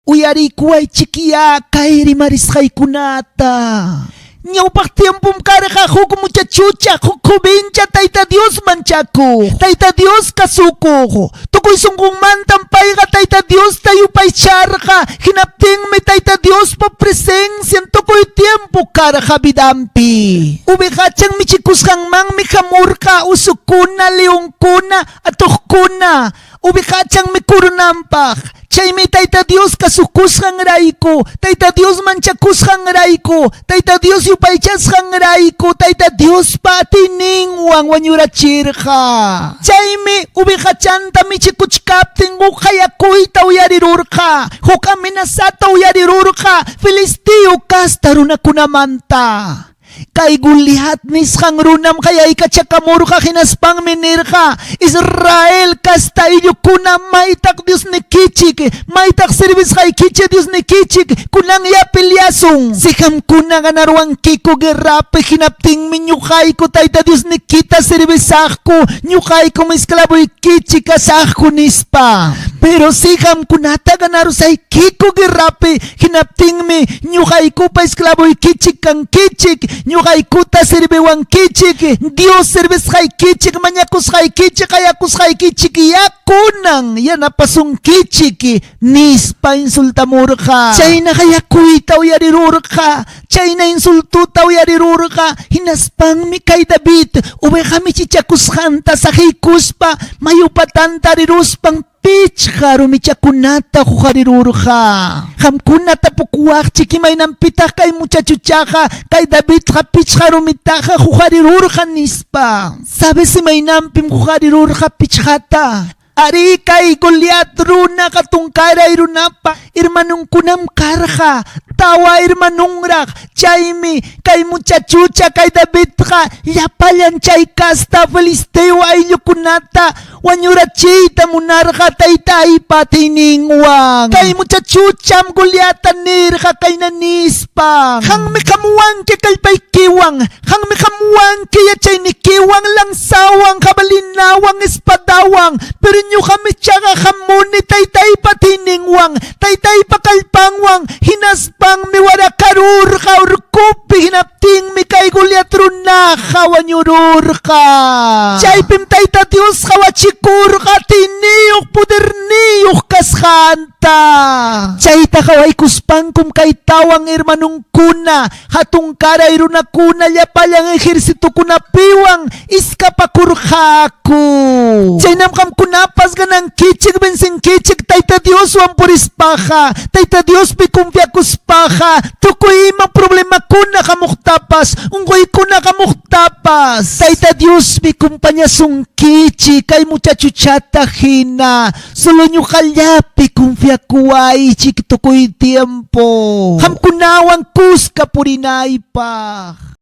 Uyariykuwaychikyá kay rimarisqaykunata. Ñawpaq tiempom karqa huk muchachucha, huk jovencha Tayta Dios manchakuq, Tayta Dios kasukuq. Tukuy sunqunmantam payqa Tayta Diosta yupaycharqa, hinaptinmi Tayta Diospa presencian tukuy tiempo karqa vidanpi. Ovejachan michikusqanmanmi hamurqa osokuna, leonkuna, atoqkuna. Ovejachan mikurunanpaq. Chaymi Tayta Dios kasukusqanrayku, Tayta Dios manchakusqanrayku, Tayta Dios yupaychasqanrayku, Tayta Diospa atiyninwan wañurachirqa. Chaymi ovejachanta michikuchkaptin huk qayakuyta uyarirurqa, huk amenazata uyarirurqa filisteo casta runakunamanta. Kay Goliat nisqan runam qayaykachakamurqa hinaspanmi nirqa, Israel casta ayllukuna maytaq Diosnikichik, maytaq servisqaykichik Diosnikichik, kunanyá peleasun. Si qamkuna ganaruwankiku guerrapi hinaptinmi ñuqayku Tayta Diosnikita servisaqku, ñuqaykum esclavoykichik kasaqku, nispa. Pero si qamkunata ganarusaykiku guerrapi Hinaptinmi ñuqaykupa esclavoykichik kankichik, ñuqaykuta serviwankichik, Dios servisqaykichik, mañakusqaykichik, qayakusqaykichik ya kunan yanapasunkichik, nispa insultamurqa. Chayna qayakuyta uyarirurqa, chayna insultuta uyarirurqa, hinaspanmi kay David oveja michichakusqanta saqiykuspa mayu patanta riruspan Pichqa rumichakunata huqarirurqa. Qamkuna tapukuwaqchik, Imaynanpitaq kay muchachuchaqa, kay Davidqa pichqa rumitaqa huqarirurqa? nispa. Sabes imaynanpim huqarirurqa pichqata? Arí, kay Goliat runa hatunkaray runapa hermanonkunam karqa, tawa hermanonraq. Chaymi kay muchachucha, kay Davidqa llapallan chay casta filisteo ayllukunata Wañurachiyta munarqa taytaypa atiyninwan. Kay muchachucham Goliatta nirqa kayna nispa, Qanmi qamuwanki kallpaykiwan, qanmi qamuwanki yachaynikiwan, lanzawan, jabalinawan, espadawan, pero ñuqam ichaqa hamuni taytaypa atiyninwan, taytaypa kallpanwan, hinaspanmi waraqarurqa urqupi, hinaptinmi kay Goliat runaqa wañururqa. Chaypim Tayta Dios qawachikurqa atiyniyuq, poderniyuq kasqanta. Chayta qawaykuspankum kay tawan hermanonkuna, hatunkaray runakuna llapallan ejercitokunapiwan iskapakurqaku. Chaynam qamkunapas ganankichik, vencenkichik Tayta Dioswan purispaqa, Tayta Diospi confiakuspaqa, tukuy ima problemakuna hamuqtapas, unquykuna hamuqtapas. Tayta Diosmi compañasunkichik kay muchachuchata hina, solo ñuqallapi confiakuwaychik tukuy tiempo qamkunawan kuska purinaypaq.